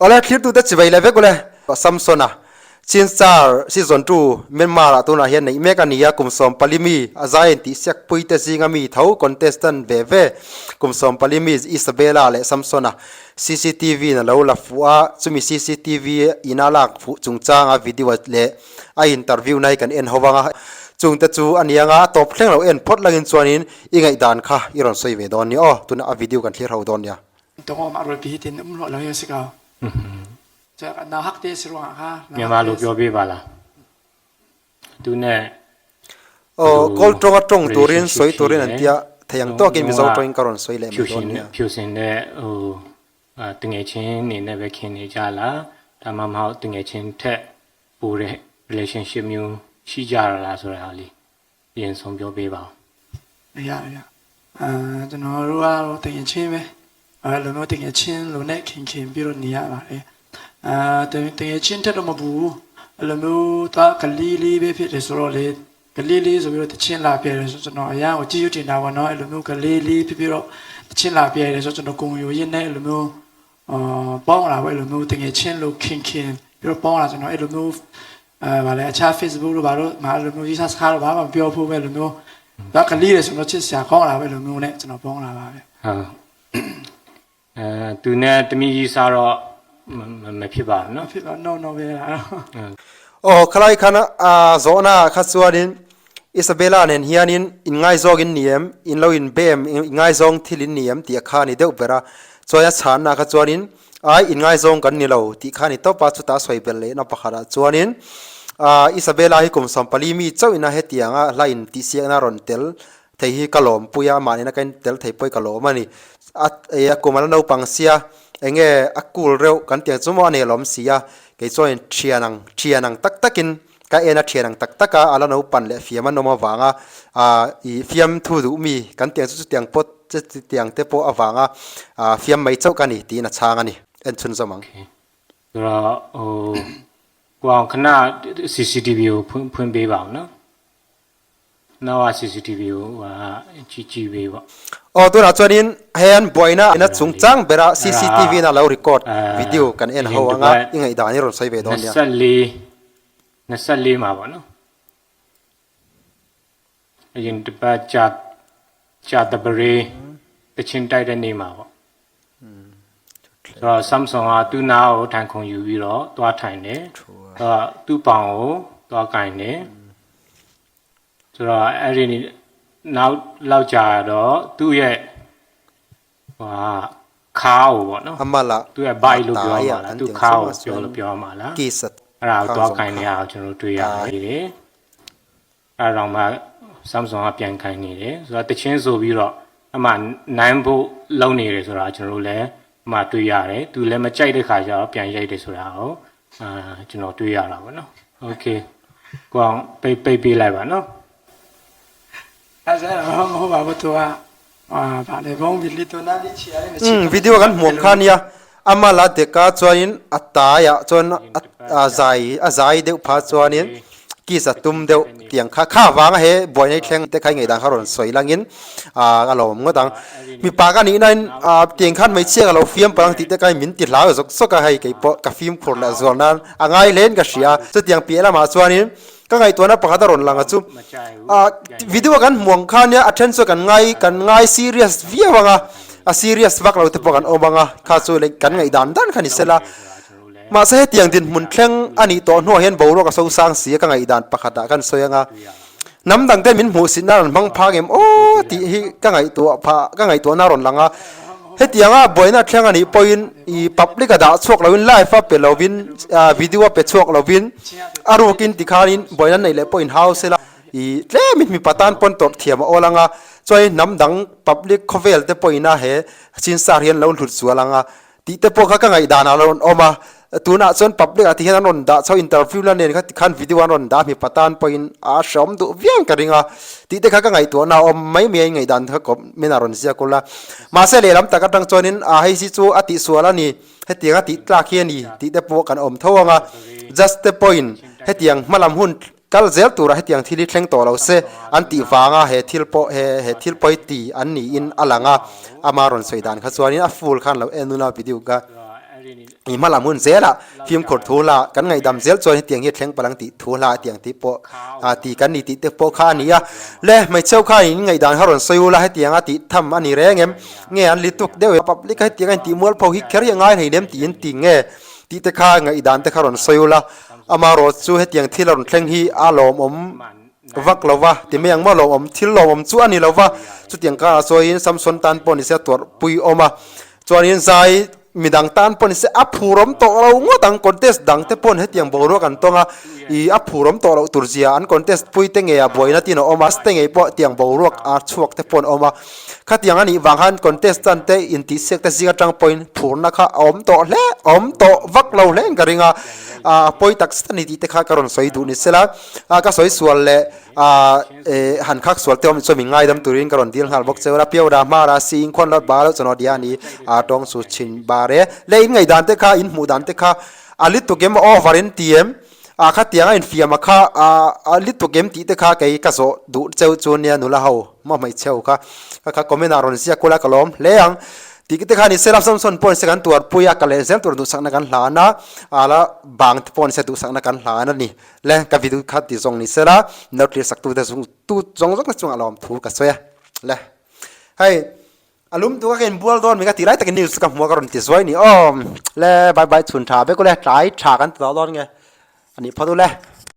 Awle thlirtute chivei leh vek ule. Samsona, Chin Star Season 2 Myanmar ah tunah hian neih mek a ni a, kum 14 mi a zai intih siak puite zinga mi tho contestant ve ve kum 14 mi Isabella leh Samsona cctv in a lo la fuh a, chumi cctv in a lak fuh chungchanga video leh a interview na hi kan en ho vang a, chungte chu a ni anga a tawp thleng lo en phawt langin chuanin i ngaihdan kha i rawn sawi ve dawn nia aw, tuna a video kan thlir ho dawn nia. Tawngawm a rawlpi hi tin um hlawh lo hi a si ko. Na hak te si ruangah kha. Myanmar lo pyo ve ba la. Tu ne Aw kawl tawnga tawng turin sawi turin an tia thei ang tawkin Mizo tawngin ka rawn sawi leh mai dawn nia. ဖြူစင်တဲ့ဟိုတငယ်ချင်းအနေနဲ့ပဲခင်နေကြလားဒါမှမဟုတ်တငယ်ချင်းထက်ပိုတဲ့ relationship မျိုးရှိကြရလားဆိုတာလေးအရင်ဆုံးပြောပေးပါဦး ရရအာကျွန်တော်တို့ကတော့တငယ်ချင်းပဲအဲလိုမျိုးတငယ်ချင်းလိုနဲ့ခင်ခင်ပြီးတော့နေရပါတယ်အာတငယ်ချင်းတက်တော့မဘူးအဲ့လိုမျိုးတော့ကလေးလေးပဲဖြစ်တယ်ဆိုတော့လေကလေးလေးဆိုပြီးတော့တချင်းလာပြတယ်ဆိုကျွန်တော်အရန်ကိုကြည့်ရတင်တာပေါ့နော်အဲ့လိုမျိုးကလေးလေးဖြစ်ပြီးတော့တချင်းလာပြတယ်ဆိုကျွန်တော်ကုံယူရင်းနဲ့အဲ့လိုမျိုးအာပေါင်းလာပဲအဲ့လိုမျိုးတငယ်ချင်းလိုခင်ခင်ပြီးတော့ပေါင်းလာကျွန်တော်အဲ့လိုမျိုးအဲဗာလဲအခြား Facebook တို့ဘာလို့မအဲ့လိုမျိုးရေးစားစကားတော့ဘာမှမပြောဖို့ပဲလိုမျိုး ဒါကလေးတယ်ဆိုတော့ချစ်စရာကောင်းလာပဲလိုမျိုးနဲ့ကျွန်တော်ပေါင်းလာပါပဲ ဟုတ်အဲသူနဲ့တမီကြီးစားတော့မဖြစ်ပါဘူးနော် ဖြစ်တော့ no no ပဲလား Aw khalai khan a zawhna ah kha chuanin Isabella nen hianin in ngaizawng in ni em, in lo in be em, in ngaizawng thil in ni em tih a kha a ni deuh ber a. Chuan a chhanna kha chuanin ai in ngaizawng kan ni lo tih kha a ni tawp a, chutah a sawi belh lehna pakhatah chuanin Isabella hi kum 14 mi chauhin a hetianga hla in tihsiakna rawn tel thei hi ka lawm pui a, amah nena ka in tel thei pawh hi ka lawm a ni. A a kum a la naupang sia, eng nge a cool reuh kan tih ang chu maw a nelawm si a, kei chuan thian ang thian ang tak takin ka en a thian ang tak tak a, a la naupan leh fiam an awm avanga ah ih fiam thu duh mi kan tih ang chu chutiang pawh chutiang te pawh avanga ah fiam mai chauh ka ni tiin a chhang a ni, en chhunzawm ang. ဆိုတော့ဟိုကိုအောင်ခဏ CCTV ကိုဖွင့်ဖွင့်ပေးပါအောင်နော်နောက်က CCTV ကိုဟိုကြည့်ကြည့်ပေးပေါ့ Aw tunah chuanin hei an buaina ina chungchang bera cctv in a lo record video kan en ho anga i ngaihdan hi rawn sawi ve dawn nia. 24 24မှာပေါ့နော်အရင်တပတ်ကြာကြာတပရေတချင်းတိုက်တဲ့နေ့မှာပေါ့ဆိုတော့ Samsung ကသူ့နားကိုထိုင်ခုံယူပြီးတော့သွားထိုင်တယ်။တော့သူ့ပေါင်ကိုသွားကင်တယ်။ဆိုတော့အဲ့ဒီနောက်လောက်ကြာတော့သူ့ရဲ့ဟိုဟာခါကိုပေါ့နော် Amala သူ့ရဲ့ bite လို့ပြောမှာ a လား kan သူ့ tiang ခါကို chungah ပြော chuan လို့ပြောမှာလား kiss a အဲ့ဒါကို khang သွား zawng ခိုင်း kha နေအောင်ကျွန်တော်တို့တွေ့ရတယ်။အဲ့ဒါတော့မှ Samsung ကပြန်ခိုင်းနေတယ်ဆိုတော့တချင်းဆိုပြီးတော့အမှနိုင်ဖို့လုံနေတယ်ဆိုတာကျွန်တော်တို့လည်းအမှတွေ့ရတယ်။သူလည်းမကြိုက်တဲ့ခါကျတော့ပြန်ရိုက်တယ်ဆိုတာကိုအာကျွန်တော်တွေ့ရတာပေါ့နော်။ Okay ကိုအောင်ပိတ်ပိတ်ပေးလိုက်ပါနော် အဲ့ဒါတော့မဟုတ်ပါဘူးသူကအာဗာလေဘုံဘီလီတူနာလီချီရတယ် Umm video kan hmuam kha nia amala deka chuanin a taiah chuan a zai a zai deuh pha chuanin kiss a tum deuh tiang kha kha vanga he buaina hi thleng te kha i ngaihdan kha rawn sawi langin ah a lo awm ngawt ang mipa ka nih nain ah tiang khan hmeichhia ka lo fiam palh ang tih te kha min ti hlau zawk zawk a hei keipawh ka fimkhur leh zual nan a ngai hlein ka hria chutiang piah lamah chuanin Ka ngaihtuahna pakhat a rawn lang a chu ah video kan hmuh ang kha nia a then chu kan ngai kan ngai serious viau ang a a serious vak lo te pawh kan awm ang a kha chu leh kan ngaih dan dan kha ni sela mahse hetiang dinhmun thleng a nih tawh hnuah hian boruak a so sang si a ka ngaih dan pakhat ah kan sawi ang a hnam dang te min hmuh sih nan an hmang phak em aw tih hi ka ngaihtuah phah ka ngaihtuahna a rawn lang a. Hetianga buaina thleng a nih pawhin i public a dah chhuak loin live a pe lovin video a pe chhuak lovin a rukin tikhanin buaina neih leh pawh inhau sela i tlemin mipa tan pawn tawrh thiam a awl anga chuanin hnam dang public khawvel te pawhin a he chin sar hian lo hlut zual anga tih te pawh kha ka ngaihdan ah a rawn awm a. Tunah chuan public ah ti hian an rawn dah chho interview la nen kha tikhan video an rawn dah mipa tan pawhin a hreawm duh viau ka ring a tih te kha ka ngaihtuahna a awm mai mai a ingaihdan kha kawp min a rawn ziak ula mahse lehlam tak atang chuanin a hei si chu a tihsual a ni hetiang a tih tlak hi a ni tih te pawh kan awm tho ang a just te pawhin hetiang hmalam hun Kal zel turah hetiang thil hi thleng tawh lo se an tih vanga he thil pawh he he thil pawi ti an niin a lang a, ama rawn sawi dan kha chuanin a full khan lo en nula video kha. I hma lam hun zelah fimkhur thu hla kan ngaihdam zel chuan hetiang hi a thleng palh ang tih thu hla hetiang tih pawh ti kan ni tih te pawh kha a ni a. Le hmeichheu kha in ngaihdan kha rawn sawi ula hetiang a tih tham a ni reng em? Nge an li tuk deuh e public a hetiang a intih mualpho hi kher hi a ngai hleinem tih in ti nge tih te kha ngaihdan te kha rawn sawi ula. Amaherawh chu hetiang thil a rawn thleng hi a lawmawm vak lo va, ti mai ang maw lawmawm thil lawmawm chu a ni lo va, chutiang karah chuanin Samson tan pawh ni se a tuarhpui awm a, chuanin zai midang tan pawh ni se a phurawm tawh lo ngawt ang, contest dang te paw'n hetiang boruak an tawng a, ih a phurawm tawh loh tur zia an contest pui te ngei a buaina tin a awm a, te ngei pawh tiang boruak a chhuak te paw'n awm a, khatiang a nih vang khan contest tan te intihsiak te zing atang pawhin phurna kha a awm tawh hle, awm tawh vak lo hle in ka ring a, a pawi tak zet a ni tih te kha ka rawn sawi duh ni sela. A ka sawi sual leh a eh han khak sual te awm chuan min ngaidam turin ka rawn dil nghal bawk cheu la piau dah hmar a si in khawn lot ba lo chuan aw dia ni a tawng chu chhin bar e le in ngaihdan te kha in hmuh dan te kha a lituk em over in ti em a khatiang a infiam a kha a a lituk em tih te kha kei ka zawh duh cheu chu nia nula ho maw hmeichhe ho kha ka kha comment ah rawn ziak kula ka lawm hle ang. Tih te kha ni se la Samson pawh ni se kan tuarpui a ka leh zel tur duhsakna kan hlan a a la bang te pawh ni se duhsakna kan hlan a ni. Le ka video kha ti zawng ni sela note clear sak tu te zung tu zawng zawng te chungah lawm thu ka sawi a le hei a lum tu ka in bual dawn mi ka ti lai takin news ka hmu a ka rawn ti zuai ni aw le bye bye chhun tha vek ule tlai tha kan ti tawh dawn nge ani phawt ule.